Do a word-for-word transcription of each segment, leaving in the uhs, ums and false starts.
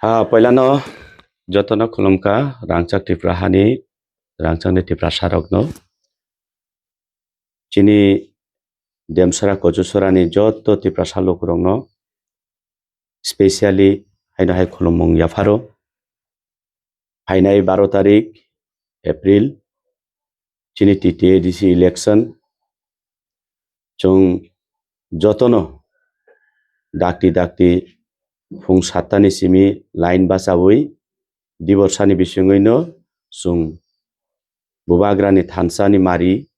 Ha, poilano jotono khulumkha rangchak Tripura hani, rangchakni Tiprasa rokno. Chini Demsara Kochusorani joto Tiprasa lukurokno specially haino hai khulumung yapharo. Phainai baro tarik April chini T T A D C election. Chwng jotono dakti dakti phung sattani simi line bachawi diborsani bisingwino chwng Bubagrani thansani mari,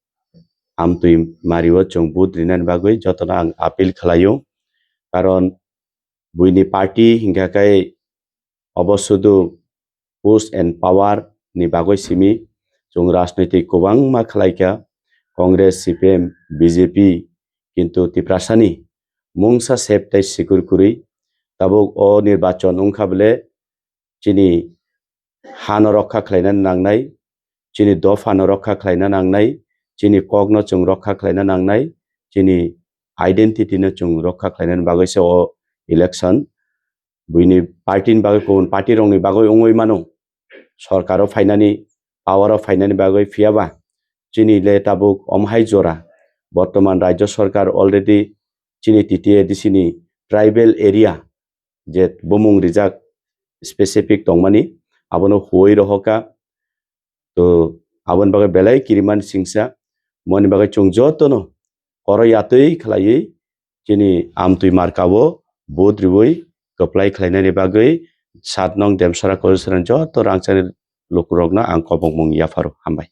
amtwi mario chwng vote rinani bagwi jotono ang appeal khlaio. Karon buini party hinkha khe obo sudu post and power ni bagwi simi. Chwng rajnoitik kwbangma khlaikha, Congress, C P M, B J P, kintu Tiprasani mungsa sep tei sikur kwrwi. Tabuk o nirbachon wngkha bole chini hano rokha khlaina nangnai, chini dophano rokha khlaina nangnai, chini kokno chwng rokha khlaina nangnai, chini identity no chwng rokha khlainani bagwi se o election. Buini party ni bagwi, kubun party rokni bagwi wngwi mano, sorkaro phainani, power o phainani bagwi. Phiyaba chini le tabuk omhai jora, bortoman rajyo sorkar already chini T T A D C ni tribal area je bumung rijak specific tongmani, abono huoi rohoka. To aboni bagwi belai kirimani singsa, moni bagwi chwng jotono koro yatwi khlaiwi chini amtwi markao vote riwi kwplai khlainani bagwi sat nong Demsara Kochusorani joto rangchakni lukurokno ang kobongmung yapharo. Hambai.